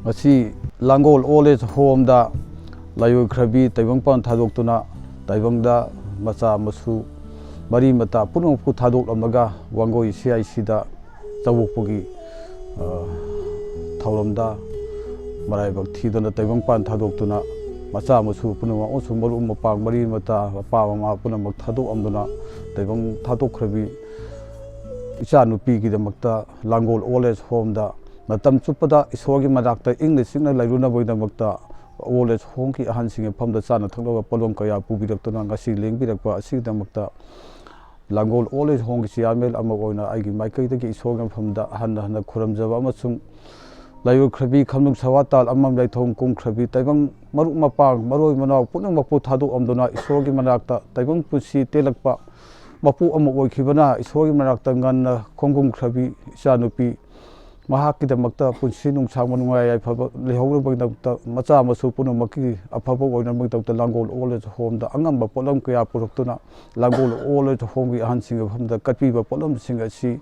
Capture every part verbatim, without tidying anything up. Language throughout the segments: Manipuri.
ꯉꯁꯤ ꯂꯥꯡꯒꯣꯜ ꯑꯣꯜ ꯑꯦꯖ ꯍꯣꯝꯗ ꯂꯥꯏꯑꯣꯏꯈ꯭ꯔꯕꯤ ꯇꯥꯏꯕꯪꯄꯥꯟ ꯊꯥꯗꯣꯛꯇꯨꯅ, ꯇꯥꯏꯕꯪꯗ ꯃꯆꯥ ꯃꯁꯨ ꯃꯔꯤ ꯃꯇꯥ ꯄꯨꯝꯅꯃꯛꯄꯨ ꯊꯥꯗꯣꯛꯂꯝꯂꯒ ꯋꯥꯡꯒꯣꯏ ꯁꯤ ꯑꯥꯏ ꯁꯤꯗ ꯆꯧꯕꯣꯛꯄꯒꯤ, ꯑ, ꯊꯧꯔꯝꯗ ꯃꯔꯥꯏꯕꯛ ꯊꯤꯗꯨꯅ ꯇꯥꯏꯕꯪꯄꯥꯟ ꯊꯥꯗꯣꯛꯇꯨꯅ, ꯃꯆꯥ ꯃꯁꯨ ꯄꯨꯝꯅꯃꯛ ꯑꯃꯁꯨꯡ ꯃꯔꯨꯞ ꯃꯄꯥꯡ ꯃꯔꯤ ꯃꯇꯥ, ꯃꯄꯥ ꯃꯃꯥ ꯄꯨꯝꯅꯃꯛ ꯊꯥꯗꯣꯛꯂꯝꯗꯨꯅ ꯇꯥꯏꯕꯪ ꯊꯥꯗꯣꯛꯈ꯭ꯔꯕꯤ ꯏꯆꯥꯅꯨꯄꯤꯒꯤꯗꯃꯛꯇ ꯂꯥꯡꯒꯣꯜ ꯑꯣꯜ ꯑꯦꯖ ꯍꯣꯝꯗ ꯃꯇꯝ ꯆꯨꯞꯄꯗ ꯏꯁꯣꯔꯒꯤ ꯃꯅꯥꯛꯇ ꯏꯪꯅ ꯆꯤꯛꯅ ꯂꯩꯔꯨꯅꯕꯒꯤꯗꯃꯛꯇ ꯑꯣꯜ ꯑꯦꯖ ꯍꯣꯝꯒꯤ ꯑꯍꯟꯁꯤꯡꯒꯤ ꯃꯐꯝꯗ ꯆꯥꯅ ꯊꯛꯅꯕ ꯄꯣꯠꯂꯝ ꯀꯌꯥ ꯄꯨꯕꯤꯔꯛꯇꯨꯅ ꯉꯁꯤ ꯂꯦꯡꯕꯤꯔꯛꯄ ꯑꯁꯤꯒꯤꯗꯃꯛꯇ ꯂꯥꯡꯒꯣꯜ ꯑꯣꯜ ꯑꯦꯖ ꯍꯣꯝꯒꯤ ꯆꯤꯌꯥꯔꯃꯦꯟ ꯑꯃ ꯑꯣꯏꯅ ꯑꯩꯒꯤ ꯃꯥꯏꯀꯩꯗꯒꯤ ꯏꯁꯣꯔꯒꯤ ꯃꯐꯝꯗ ꯍꯟꯅ ꯍꯟꯅ ꯈꯨꯔꯨꯝꯖꯕ ꯑꯃꯁꯨꯡ ꯂꯥꯏꯑꯣꯏꯈ꯭ꯔꯕꯤ ꯈꯝꯅꯨꯡ ꯁꯋꯥ ꯇꯥꯜ ꯑꯃꯝ ꯂꯩꯊꯣꯡ ꯀꯨꯝꯈ꯭ꯔꯕꯤ ꯇꯥꯏꯕꯪ ꯃꯔꯨꯞ ꯃꯄꯥꯡ ꯃꯔꯣꯏ ꯃꯅꯥꯎ ꯄꯨꯝꯅꯃꯛꯄꯨ ꯊꯥꯗꯣꯛꯂꯝꯗꯨꯅ ꯏꯁꯣꯔꯒꯤ ꯃꯅꯥꯛꯇ ꯇꯥꯏꯕꯪ ꯄꯨꯟꯁꯤ ꯇꯦꯜꯂꯛꯄ ꯃꯄꯨ ꯑꯃ ꯑꯣꯏꯈꯤꯕꯅ ꯏꯁꯣꯔꯒꯤ ꯃꯅꯥꯛꯇ ꯉꯟꯅ ꯈꯣꯡꯒꯨꯝꯈ꯭ꯔꯕꯤ ꯏꯆꯥꯅꯨꯄꯤ ꯃꯍꯥꯛꯀꯤꯗꯃꯛꯇ ꯄꯨꯟꯁꯤ ꯅꯨꯡꯁꯥꯡꯕ ꯅꯨꯡꯉꯥꯏ ꯌꯥꯏꯐꯕ ꯂꯩꯍꯧꯅꯕꯒꯤꯗꯃꯛꯇ ꯃꯆꯥ ꯃꯁꯨ ꯄꯨꯝꯅꯃꯛꯀꯤ ꯑꯐꯕ ꯑꯣꯏꯅꯕꯒꯤꯗꯃꯛꯇ ꯂꯥꯡꯒꯣꯜ ꯑꯣꯜ ꯑꯦꯖ ꯍꯣꯝꯗ ꯑꯉꯝꯕ ꯄꯣꯠꯂꯝ ꯀꯌꯥ ꯄꯨꯔꯛꯇꯨꯅ ꯂꯥꯡꯒꯣꯜ ꯑꯣꯜ ꯑꯦꯖ ꯍꯣꯝꯒꯤ ꯑꯍꯟꯁꯤꯡꯒꯤ ꯃꯐꯝꯗ ꯀꯠꯄꯤꯕ ꯄꯣꯠꯂꯝꯁꯤꯡ ꯑꯁꯤ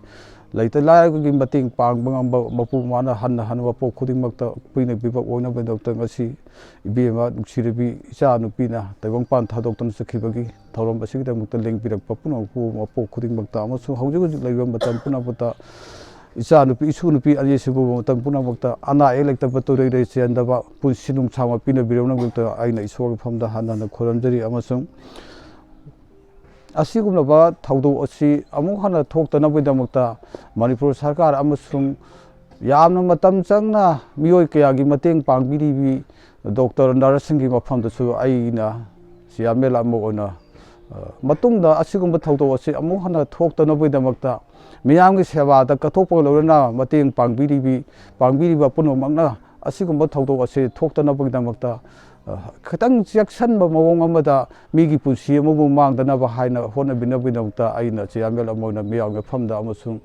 ꯂꯩꯇ ꯂꯥꯏꯔꯒꯤ ꯃꯇꯦꯡ ꯄꯥꯡꯕ ꯉꯝꯕ ꯃꯄꯨ ꯃꯥꯅ ꯍꯟꯅ ꯍꯟꯅ ꯃꯄꯣꯛ ꯈꯨꯗꯤꯡꯃꯛꯇ ꯄꯤꯅꯕꯤꯕ ꯑꯣꯏꯅꯕꯒꯤꯗꯃꯛꯇ ꯉꯁꯤ ꯏꯕꯦꯝꯃ ꯅꯨꯡꯁꯤꯔꯕꯤ ꯏꯆꯥ ꯅꯨꯄꯤꯅ ꯇꯥꯏꯕꯪꯄꯥꯟ ꯊꯥꯗꯣꯛꯇꯨꯅ ꯆꯠꯈꯤꯕꯒꯤ ꯊꯧꯔꯝ ꯑꯁꯤꯒꯤꯗꯃꯛꯇ ꯂꯦꯡꯕꯤꯔꯛꯄ ꯄꯨꯝꯅꯃꯛꯄꯨ ꯃꯄꯣꯛ ꯈꯨꯗꯤꯡꯃꯛꯇ ꯑꯃꯁꯨꯡ ꯍꯧꯖꯤꯛ ꯍꯧꯖꯤꯛ ꯂꯩꯔꯤꯕ ꯃꯇꯝ ꯄꯨꯝꯅꯃꯛꯇ ꯏꯆꯥ ꯅꯨꯄꯤ, ꯏꯁꯨ ꯅꯨꯄꯤ ꯑꯅꯤꯁꯤꯕꯨ ꯃꯇꯝ ꯄꯨꯝꯅꯃꯛꯇ ꯑꯅꯥ ꯑꯌꯦꯛ ꯂꯩꯇꯕ ꯇꯨꯔꯩ ꯂꯩ ꯆꯦꯟꯗꯕ ꯄꯨꯟꯁꯤ ꯅꯨꯡꯁꯥꯡꯕ ꯄꯤꯅꯕꯤꯔꯝꯅꯕꯒꯤꯗꯃꯛꯇ ꯑꯩꯅ ꯏꯁꯣꯔꯒꯤ ꯃꯐꯝꯗ ꯍꯟꯅ ꯍꯟꯅ ꯈꯨꯔꯨꯝꯖꯔꯤ ꯑꯃꯁꯨꯡ ꯑꯁꯤꯒꯨꯝꯂꯕ ꯊꯧꯗꯣꯛ ꯑꯁꯤ ꯑꯃꯨꯛ ꯍꯟꯅ ꯊꯣꯛꯇꯅꯕꯒꯤꯗꯃꯛꯇ ꯃꯅꯤꯄꯨꯔ ꯁꯔꯀꯥꯔ ꯑꯃꯁꯨꯡ ꯌꯥꯝꯅ ꯃꯇꯝ ꯆꯪꯅ ꯃꯤꯑꯣꯏ ꯀꯌꯥꯒꯤ ꯃꯇꯦꯡ ꯄꯥꯡꯕꯤꯔꯤꯕꯤ ꯗꯣꯛꯇꯔ ꯅꯔꯁꯁꯤꯡꯒꯤ ꯃꯐꯝꯗꯁꯨ ꯑꯩꯅ ꯆꯤꯌꯥꯔꯃꯦꯟ ꯑꯃ ꯑꯣꯏꯅ, ꯑ, ꯃꯇꯨꯡꯗ ꯑꯁꯤꯒꯨꯝꯕ ꯊꯧꯗꯣꯛ ꯑꯁꯤ ꯑꯃꯨꯛ ꯍꯟꯅ ꯊꯣꯛꯇꯅꯕꯒꯤꯗꯃꯛꯇ ꯃꯤꯌꯥꯝꯒꯤ ꯁꯦꯕꯥꯗ ꯀꯠꯊꯣꯛꯄꯒ ꯂꯣꯏꯅꯅ ꯃꯇꯦꯡ ꯄꯥꯡꯕꯤꯔꯤꯕꯤ, ꯄꯥꯡꯕꯤꯔꯤꯕ ꯄꯨꯝꯅꯃꯛꯅ ꯑꯁꯤꯒꯨꯝꯕ ꯊꯧꯗꯣꯛ ꯑꯁꯤ ꯊꯣꯛꯇꯅꯕꯒꯤꯗꯃꯛꯇ, ꯑ, ꯈꯤꯇꯪ ꯆꯦꯛꯁꯤꯟꯕ ꯃꯑꯣꯡ ꯑꯃꯗ ꯃꯤꯒꯤ ꯄꯨꯟꯁꯤ ꯑꯃꯕꯨ ꯃꯥꯡꯗꯅꯕ ꯍꯥꯏꯅ ꯍꯣꯠꯅꯕꯤꯅꯕꯒꯤꯗꯃꯛꯇ ꯑꯩꯅ ꯆꯤꯌꯥꯔꯃꯦꯟ ꯑꯃ ꯑꯣꯏꯅ ꯃꯤꯌꯥꯝꯒꯤ ꯃꯐꯝꯗ ꯑꯃꯁꯨꯡ,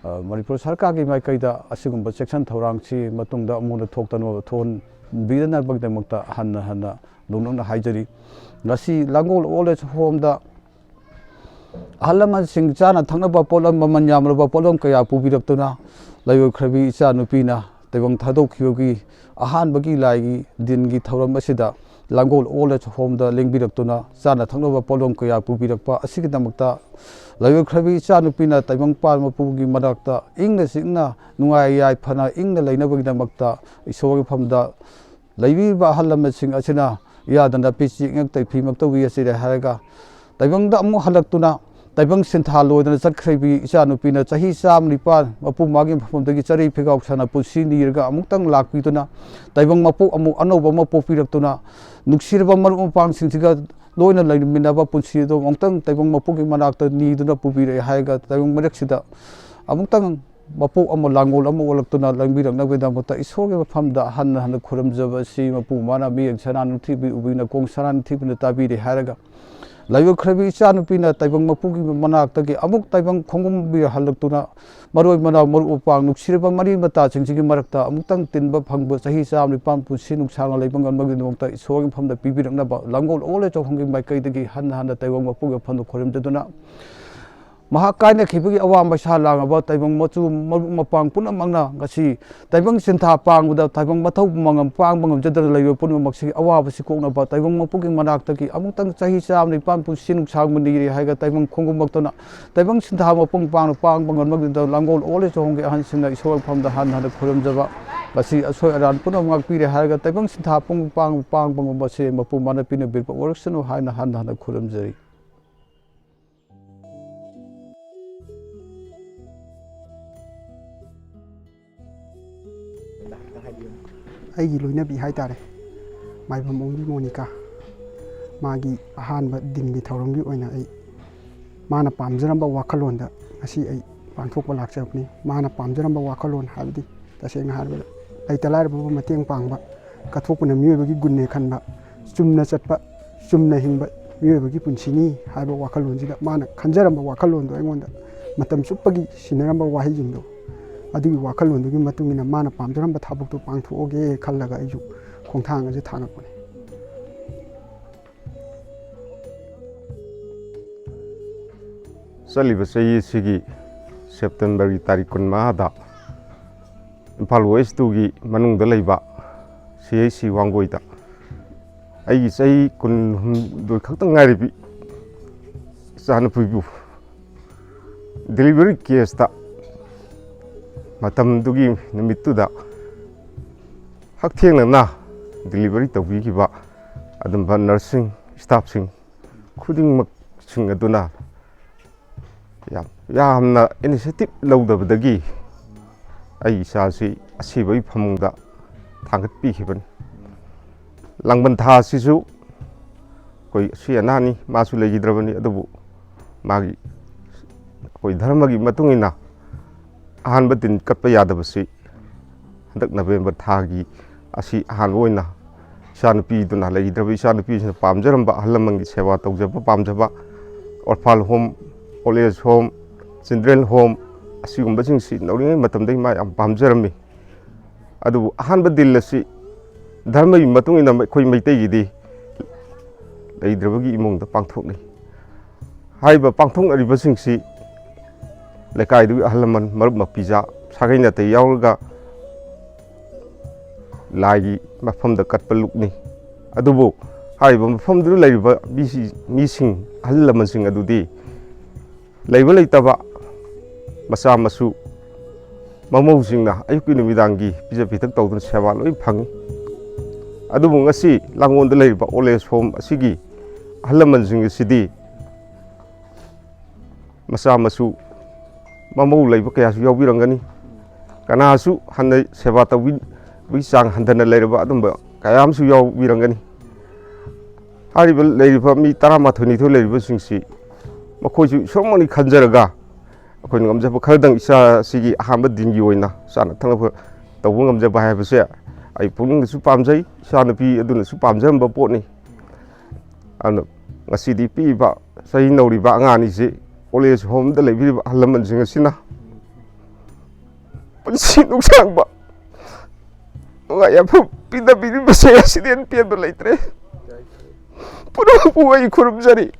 ꯑ, ꯃꯅꯤꯄꯨꯔ ꯁꯔꯀꯥꯔꯒꯤ ꯃꯥꯏꯀꯩꯗ ꯑꯁꯤꯒꯨꯝꯕ ꯆꯦꯛꯁꯤꯟ ꯊꯧꯔꯥꯡꯁꯤ ꯃꯇꯨꯡꯗ ꯑꯃꯨꯛ ꯍꯟꯅ ꯊꯣꯛꯇꯅꯕ ꯊꯣꯛꯍꯟꯕꯤꯗꯅꯕꯒꯤꯗꯃꯛꯇ ꯍꯟꯅ ꯍꯟꯅ ꯅꯣꯡꯅꯛꯅ ꯍꯥꯏꯖꯔꯤ꯫ ꯉꯁꯤ ꯂꯥꯡꯒꯣꯜ ꯑꯣꯜ ꯑꯦꯖ ꯍꯣꯝꯗ ꯑꯍꯜ ꯂꯃꯟꯁꯤꯡ ꯆꯥꯅ ꯊꯛꯅꯕ ꯄꯣꯠꯂꯝ, ꯃꯃꯜ ꯌꯥꯝꯂꯕ ꯄꯣꯠꯂꯝ ꯀꯌꯥ ꯄꯨꯕꯤꯔꯛꯇꯨꯅ ꯂꯩꯑꯣꯏꯈ꯭ꯔꯕꯤ ꯏꯆꯥ ꯅꯨꯄꯤꯅ ꯇꯥꯏꯕꯪ ꯊꯥꯗꯣꯛꯈꯤꯕꯒꯤ ꯑꯍꯥꯟꯕꯒꯤ ꯂꯥꯏꯒꯤ ꯗꯤꯟꯒꯤ ꯊꯧꯔꯝ ꯑꯁꯤꯗ ꯂꯥꯡꯒꯣꯜ ꯑꯣꯜ ꯑꯦꯖ ꯍꯣꯝꯗ ꯂꯦꯡꯕꯤꯔꯛꯇꯨꯅ ꯆꯥꯅ ꯊꯛꯅꯕ ꯄꯣꯠꯂꯝ ꯀꯌꯥ ꯄꯨꯕꯤꯔꯛꯄ ꯑꯁꯤꯒꯤꯗꯃꯛꯇ ꯂꯥꯏꯑꯣꯏꯈ꯭ꯔꯕꯤ ꯏꯆꯥꯅꯨꯄꯤꯅ ꯇꯥꯏꯕꯪꯄꯥꯟ ꯃꯄꯨꯒꯤ ꯃꯅꯥꯛꯇ ꯏꯪꯅ ꯆꯤꯛꯅ ꯅꯨꯡꯉꯥꯏ ꯌꯥꯏꯐꯅ ꯏꯪꯅ ꯂꯩꯅꯕꯒꯤꯗꯃꯛꯇ ꯏꯁꯣꯔꯒꯤ ꯐꯝꯗ ꯂꯩꯕꯤꯔꯤꯕ ꯑꯍꯜ ꯂꯃꯟꯁꯤꯡ ꯑꯁꯤꯅ ꯌꯥꯗꯅ ꯄꯤꯆꯦꯛ ꯉꯛꯇ ꯐꯤꯃꯛꯇꯕꯨ ꯌꯦꯠꯁꯤꯔꯦ ꯍꯥꯏꯔꯒ ꯇꯥꯏꯕꯪꯗ ꯑꯃꯨꯛ ꯍꯜꯂꯛꯇꯨꯅ ꯇꯥꯏꯕꯪ ꯁꯤꯟꯊꯥ ꯂꯣꯏꯗꯅ ꯆꯠꯈ꯭ꯔꯤꯕꯤ ꯏꯆꯥꯅꯨꯄꯤꯅ ꯆꯍꯤ ꯆꯥꯝꯃ ꯅꯤꯄꯥꯟ ꯃꯄꯨ ꯃꯥꯒꯤ ꯃꯐꯝꯗꯒꯤ ꯆꯔꯩ ꯐꯤꯒꯥꯎ ꯁꯥꯅ ꯄꯨꯟꯁꯤ ꯅꯤꯔꯒ ꯑꯃꯨꯛꯇꯪ ꯂꯥꯛꯄꯤꯗꯨꯅ ꯇꯥꯏꯕꯪ ꯃꯄꯣꯛ ꯑꯃꯨꯛ ꯑꯅꯧꯕ ꯑꯃ ꯄꯣꯛꯄꯤꯔꯛꯇꯨꯅ ꯅꯨꯡꯁꯤꯔꯕ ꯃꯔꯨꯞ ꯃꯄꯥꯡꯁꯤꯡꯁꯤꯒ ꯂꯣꯏꯅ ꯂꯩꯃꯤꯟꯅꯕ ꯄꯨꯟꯁꯤ ꯑꯗꯨ ꯑꯃꯨꯛꯇꯪ ꯇꯥꯏꯕꯪ ꯃꯄꯨꯒꯤ ꯃꯅꯥꯛꯇ ꯅꯤꯗꯨꯅ ꯄꯨꯕꯤꯔꯛꯑꯦ ꯍꯥꯏꯔꯒ ꯇꯥꯏꯕꯪ ꯃꯔꯛꯁꯤꯗ ꯑꯃꯨꯛꯇꯪ ꯃꯄꯣꯛ ꯑꯃ ꯂꯥꯡꯒꯣꯜ ꯑꯃ ꯑꯣꯜꯂꯛꯇꯨꯅ ꯂꯪꯕꯤꯔꯛꯅꯕꯒꯤꯗꯃꯛꯇ ꯏꯁꯣꯔꯒꯤ ꯃꯐꯝꯗ ꯍꯟꯅ ꯍꯟꯅ ꯈꯨꯔꯨꯝꯖꯕ ꯑꯁꯤ ꯃꯄꯨ ꯃꯥꯅ ꯃꯤꯠꯌꯦꯡ ꯁꯅꯥ ꯅꯤꯡꯊꯤꯕꯤ ꯎꯕꯤ ꯅꯥꯀꯣꯡ ꯁꯅꯥ ꯅꯤꯡꯊꯤꯕꯤꯅ ꯇꯥꯕꯤꯔꯦ ꯍꯥꯏꯔꯒ ꯂꯥꯏꯑꯣꯏꯈ꯭ꯔꯕꯤ ꯏꯆꯥꯅꯨꯄꯤꯅ ꯇꯥꯏꯕꯪ ꯃꯄꯨꯒꯤ ꯃꯅꯥꯛꯇꯒꯤ ꯑꯃꯨꯛ ꯇꯥꯏꯕꯪ ꯈꯣꯡꯒꯨꯝꯕꯤꯔ ꯍꯜꯂꯛꯇꯨꯅ ꯃꯔꯣꯏ ꯃꯅꯥꯎ ꯃꯔꯨꯞ ꯃꯄꯥꯡ ꯅꯨꯡꯁꯤꯔꯕ ꯃꯔꯤ ꯃꯇꯥꯁꯤꯡꯁꯤꯒꯤ ꯃꯔꯛꯇ ꯑꯃꯨꯛꯇꯪ ꯇꯤꯟꯕ ꯐꯪꯕ ꯆꯍꯤ ꯆꯥꯝꯃ ꯅꯤꯄꯥꯟ ꯄꯨꯟꯁꯤ ꯅꯨꯡꯁꯥꯡꯅ ꯂꯩꯕ ꯉꯝꯕꯒꯤꯗꯃꯛꯇ ꯏꯁꯣꯔꯒꯤ ꯃꯐꯝꯗ ꯄꯤꯕꯤꯔꯛꯅꯕ ꯂꯥꯡꯒꯣꯜ ꯑꯣꯜ ꯑꯦꯖ ꯍꯣꯝꯒꯤ ꯃꯥꯏꯀꯩꯗꯒꯤ ꯍꯟꯅ ꯍꯟꯅ ꯇꯥꯏꯕꯪ ꯃꯄꯨꯒꯤ ꯃꯐꯝꯗ ꯈꯨꯔꯨꯝꯖꯗꯨꯅ ꯃꯍꯥꯛ ꯀꯥꯏꯅꯈꯤꯕꯒꯤ ꯑꯋꯥ ꯃꯩꯁꯥ ꯂꯥꯡꯉꯕ ꯇꯥꯏꯕꯪ ꯃꯆꯨ ꯃꯔꯨꯞ ꯃꯄꯥꯡ ꯄꯨꯝꯅꯃꯛꯅ ꯉꯁꯤ ꯇꯥꯏꯕꯪ ꯁꯤꯟꯊꯥ ꯄꯥꯡꯕꯗ ꯇꯥꯏꯕꯪ ꯃꯊꯧ ꯃꯉꯝ ꯄꯥꯡꯕ ꯉꯝꯖꯗꯅ ꯂꯩꯕ ꯄꯨꯝꯅꯃꯛꯁꯤꯒꯤ ꯑꯋꯥꯕꯁꯤ ꯀꯣꯛꯅꯕ ꯇꯥꯏꯕꯪ ꯃꯄꯨꯒꯤ ꯃꯅꯥꯛꯇꯒꯤ ꯑꯃꯨꯛꯇꯪ ꯆꯍꯤ ꯆꯥꯝꯃ ꯅꯤꯄꯥꯟ ꯄꯨꯟꯁꯤ ꯅꯨꯡꯁꯥꯡꯕ ꯅꯤꯔꯦ ꯍꯥꯏꯔꯒ ꯇꯥꯏꯕꯪ ꯈꯣꯡꯒꯨꯝꯃꯛꯇꯅ ꯇꯥꯏꯕꯪ ꯁꯤꯟꯊꯥ ꯃꯄꯨꯡ ꯄꯥꯡꯅ ꯄꯥꯡꯕ ꯉꯝꯅꯕꯒꯤꯗꯃꯛ ꯂꯥꯡꯒꯣꯜ ꯑꯣꯜ ꯑꯦꯖ ꯍꯣꯝꯒꯤ ꯑꯍꯟꯁꯤꯡꯅ ꯏꯁꯣꯔ ꯃꯐꯝꯗ ꯍꯟꯅ ꯍꯟꯅ ꯈꯨꯔꯨꯝꯖꯕ ꯉꯁꯤ ꯑꯁꯣꯏ ꯑꯔꯥꯟ ꯄꯨꯝꯅꯃꯛ ꯉꯥꯛꯄꯤꯔꯦ ꯍꯥꯏꯔꯒ ꯇꯥꯏꯕꯪ ꯁꯤꯟꯊꯥ ꯄꯨꯡ ꯄꯥꯡ ꯄꯥꯡꯕ ꯉꯝꯕꯁꯦ ꯃꯄꯨ ꯃꯥꯅ ꯄꯤꯅꯕꯤꯔꯛꯄ ꯑꯣꯏꯔꯁꯅꯨ ꯍꯥꯏꯅ ꯍꯟꯅ ꯍꯟꯅ ꯈꯨꯔꯨꯝꯖꯔꯤ꯫ ꯑꯩꯒꯤ ꯂꯣꯏꯅꯕꯤ ꯍꯥꯏꯇꯥꯔꯦ, ꯃꯥꯏꯕꯝ ꯑꯣꯡꯕꯤ ꯃꯣꯅꯤꯀꯥ꯫ ꯃꯥꯒꯤ ꯑꯍꯥꯟꯕ ꯗꯤꯟꯒꯤ ꯊꯧꯔꯝꯒꯤ ꯑꯣꯏꯅ ꯑꯩ ꯃꯥꯅ ꯄꯥꯝꯖꯔꯝꯕ ꯋꯥꯈꯜꯂꯣꯟꯗ ꯉꯁꯤ ꯑꯩ ꯄꯥꯡꯊꯣꯛꯄ ꯂꯥꯛꯆꯕꯅꯤ꯫ ꯃꯥꯅ ꯄꯥꯝꯖꯔꯝꯕ ꯋꯥꯈꯜꯂꯣꯟ ꯍꯥꯏꯕꯗꯤ, ꯇꯁꯦꯡꯅ ꯍꯥꯏꯔꯕꯗ, ꯂꯩꯇ ꯂꯥꯏꯔꯕꯕꯨ ꯃꯇꯦꯡ ꯄꯥꯡꯕ, ꯀꯠꯊꯣꯛꯄꯅ ꯃꯤꯑꯣꯏꯕꯒꯤ ꯒꯨꯟꯅꯦ ꯈꯟꯕ, ꯆꯨꯝꯅ ꯆꯠꯄ, ꯆꯨꯝꯅ ꯍꯤꯡꯕ ꯃꯤꯑꯣꯏꯕꯒꯤ ꯄꯨꯟꯁꯤꯅꯤ ꯍꯥꯏꯕ ꯋꯥꯈꯜꯂꯣꯟꯁꯤꯗ ꯃꯥꯅ ꯈꯟꯖꯔꯝꯕ ꯋꯥꯈꯜꯂꯣꯟꯗꯣ ꯑꯩꯉꯣꯟꯗ ꯃꯇꯝ ꯆꯨꯞꯄꯒꯤ ꯁꯤꯟꯅꯔꯝꯕ ꯋꯥꯍꯩꯁꯤꯡꯗꯣ, ꯑꯗꯨꯒꯤ ꯋꯥꯈꯜꯂꯣꯟꯗꯨꯒꯤ ꯃꯇꯨꯡ ꯏꯟꯅ ꯃꯥꯅ ꯄꯥꯝꯖꯔꯝꯕ ꯊꯕꯛꯇꯣ ꯄꯥꯡꯊꯣꯛꯑꯒꯦ ꯈꯜꯂꯒ ꯑꯩꯁꯨ ꯈꯣꯡꯊꯥꯡ ꯑꯁꯤ ꯊꯥꯡꯉꯛꯄꯅꯤ꯫ ꯆꯠꯂꯤꯕ ꯆꯍꯤ ꯑꯁꯤꯒꯤ ꯁꯦꯞꯇꯦꯝꯕꯔꯒꯤ ꯇꯥꯔꯤꯛ ꯀꯨꯟꯃꯉꯥꯗ ꯏꯝꯐꯥꯜ ꯋꯦꯁ ꯇꯨꯒꯤ ꯃꯅꯨꯡꯗ ꯂꯩꯕ ꯁꯤ ꯑꯩꯆ ꯁꯤ ꯋꯥꯡꯒꯣꯏꯗ ꯑꯩꯒꯤ ꯆꯍꯤ ꯀꯨꯟꯍꯨꯝꯗꯣꯏ ꯈꯛꯇ ꯉꯥꯏꯔꯤꯕꯤ ꯏꯆꯥꯅꯨꯄꯤꯕꯨ ꯗꯤꯂꯤꯚꯔꯤ ꯀꯦꯁꯇ ꯃꯇꯝꯗꯨꯒꯤ ꯅꯨꯃꯤꯠꯇꯨꯗ ꯍꯛꯊꯦꯡꯅꯅ ꯗꯤꯂꯤꯚꯔꯤ ꯇꯧꯕꯤꯈꯤꯕ ꯑꯗꯨꯝꯕ ꯅꯔꯁꯁꯤꯡ, ꯁ꯭ꯇꯥꯐꯁꯤꯡ ꯈꯨꯗꯤꯡꯃꯛꯁꯤꯡ ꯑꯗꯨꯅ ꯌꯥꯝ, ꯌꯥꯝꯅ ꯏꯅꯤꯁꯤꯌꯦꯇꯤꯚ ꯂꯧꯗꯕꯗꯒꯤ ꯑꯩ ꯏꯆꯥꯁꯤ ꯑꯁꯤꯕꯒꯤ ꯐꯃꯨꯡꯗ ꯊꯥꯡꯒꯠꯄꯤꯈꯤꯕꯅꯤ꯫ ꯂꯥꯡꯕꯟ ꯊꯥ ꯑꯁꯤꯁꯨ ꯑꯩꯈꯣꯏ ꯑꯁꯤ ꯑꯅꯥꯅꯤ, ꯃꯥꯁꯨ ꯂꯩꯈꯤꯗ꯭ꯔꯕꯅꯤ꯫ ꯑꯗꯨꯕꯨ ꯃꯥꯒꯤ, ꯑꯩꯈꯣꯏ ꯙꯔꯃꯒꯤ ꯃꯇꯨꯡ ꯏꯟꯅ ꯑꯍꯥꯟꯕ ꯗꯤꯟ ꯀꯠꯄ ꯌꯥꯗꯕꯁꯤ ꯍꯟꯗꯛ ꯅꯕꯦꯝꯕꯔ ꯊꯥꯒꯤ ꯑꯁꯤ ꯑꯍꯥꯟꯕ ꯑꯣꯏꯅ ꯏꯆꯥꯅꯨꯄꯤꯗꯨꯅ ꯂꯩꯈꯤꯗ꯭ꯔꯕ ꯏꯆꯥꯅꯨꯄꯤꯁꯤꯅ ꯄꯥꯝꯖꯔꯝꯕ, ꯑꯍꯜ ꯂꯃꯟꯒꯤ ꯁꯦꯕꯥ ꯇꯧꯖꯕ ꯄꯥꯝꯖꯕ, orphan home, old age home, children home ꯑꯁꯤꯒꯨꯝꯕꯁꯤꯡꯁꯤ ꯅꯧꯔꯤꯉꯩ ꯃꯇꯝꯗꯒꯤ ꯃꯥ ꯌꯥꯝ ꯄꯥꯝꯖꯔꯝꯃꯤ꯫ ꯑꯗꯨꯕꯨ ꯑꯍꯥꯟꯕ ꯗꯤꯜ ꯑꯁꯤ ꯙꯔꯃꯒꯤ ꯃꯇꯨꯡ ꯏꯟꯅ ꯑꯩꯈꯣꯏ ꯃꯩꯇꯩꯒꯤꯗꯤ ꯂꯩꯇ꯭ꯔꯕꯒꯤ ꯏꯃꯨꯡꯗ ꯄꯥꯡꯊꯣꯛꯅꯩ꯫ ꯍꯥꯏꯔꯤꯕ ꯄꯥꯡꯊꯣꯛꯅꯔꯤꯕꯁꯤꯡꯁꯤ ꯂꯩꯀꯥꯏꯗꯨꯒꯤ ꯑꯍꯜ ꯂꯃꯟ, ꯃꯔꯨꯞ ꯃꯄꯤꯖꯥ, ꯁꯥꯒꯩ ꯅꯥꯇꯩ ꯌꯥꯎꯔꯒ ꯂꯥꯏꯒꯤ ꯃꯐꯝꯗ ꯀꯠꯄ ꯂꯨꯞꯅꯤ꯫ ꯑꯗꯨꯕꯨ ꯍꯥꯏꯔꯤꯕ ꯃꯐꯝꯗꯨꯗ ꯂꯩꯔꯤꯕ ꯃꯤꯁꯤ-, ꯃꯤꯁꯤꯡ, ꯑꯍꯜ ꯂꯃꯟꯁꯤꯡ ꯑꯗꯨꯗꯤ ꯂꯩꯕ ꯂꯩꯇꯕ ꯃꯆꯥ ꯃꯁꯨ ꯃꯃꯧꯁꯤꯡꯅ ꯑꯌꯨꯛꯀꯤ ꯅꯨꯃꯤꯗꯥꯡꯒꯤ ꯄꯤꯖ ꯄꯤꯊꯛ ꯇꯧꯗꯨꯅ ꯁꯦꯕꯥ ꯂꯣꯏ ꯐꯪꯏ꯫ ꯑꯗꯨꯕꯨ ꯉꯁꯤ ꯂꯥꯡꯒꯣꯜꯗ ꯂꯩꯔꯤꯕ old age home ꯑꯁꯤꯒꯤ ꯑꯍꯜ ꯂꯃꯟꯁꯤꯡ ꯑꯁꯤꯗꯤ ꯃꯆꯥ ꯃꯁꯨ ꯃꯃꯧ ꯂꯩꯕ ꯀꯌꯥꯁꯨ ꯌꯥꯎꯕꯤꯔꯝꯒꯅꯤ꯫ ꯀꯅꯥꯁꯨ ꯍꯟꯅ ꯁꯦꯕꯥ ꯇꯧꯕꯤꯕꯒꯤ ꯆꯥꯡ ꯍꯟꯊꯅ ꯂꯩꯔꯕ ꯑꯗꯨꯝꯕ ꯀꯌꯥ ꯑꯃꯁꯨ ꯌꯥꯎꯕꯤꯔꯝꯒꯅꯤ꯫ ꯍꯥꯏꯔꯤꯕ ꯂꯩꯔꯤꯕ ꯃꯤ ꯇꯔꯥꯃꯥꯊꯣꯏ ꯅꯤꯊꯣꯏ ꯂꯩꯔꯤꯕꯁꯤꯡꯁꯤ ꯃꯈꯣꯏꯁꯨ ꯏꯁꯣꯔꯃꯛꯅꯤ ꯈꯟꯖꯔꯒ ꯑꯩꯈꯣꯏꯅ ꯉꯝꯖꯕ ꯈꯔꯗꯪ ꯏꯆꯥꯁꯤꯒꯤ ꯑꯍꯥꯟꯕ ꯗꯤꯟꯒꯤ ꯑꯣꯏꯅ ꯆꯥꯅ ꯊꯛꯅꯕ ꯇꯧꯕ ꯉꯝꯖꯕ ꯍꯥꯏꯕꯁꯦ ꯑꯩ ꯄꯨꯛꯅꯤꯡꯗꯁꯨ ꯄꯥꯝꯖꯩ, ꯏꯆꯥꯅꯨꯄꯤ ꯑꯗꯨꯅꯁꯨ ꯄꯥꯝꯖꯔꯝꯕ ꯄꯣꯠꯅꯤ꯫ ꯑꯗꯨꯅ ꯉꯁꯤꯗꯤ ꯄꯤꯛꯏꯕ ꯆꯍꯤ ꯅꯧꯔꯤꯕ ꯑꯉꯥꯡ ꯑꯅꯤꯁꯤ old age home ꯗ ꯂꯩꯕꯤꯔꯤꯕ ꯑꯍꯜ ꯂꯃꯟꯁꯤꯡ ꯑꯁꯤꯅ ꯄꯨꯟꯁꯤ ꯅꯨꯡꯁꯥꯡꯕ ꯅꯨꯡꯉꯥꯏ ꯌꯥꯏꯐꯕ ꯄꯤꯗꯕꯤꯔꯤꯕꯁꯦ ꯑꯁꯤꯗꯤ ꯍꯦꯟꯅ ꯄꯦꯟꯕ ꯂꯩꯇ꯭ꯔꯦ꯫ ꯄꯨꯝꯅꯃꯛꯄꯨ ꯑꯩ ꯈꯨꯔꯨꯝꯖꯔꯤ꯫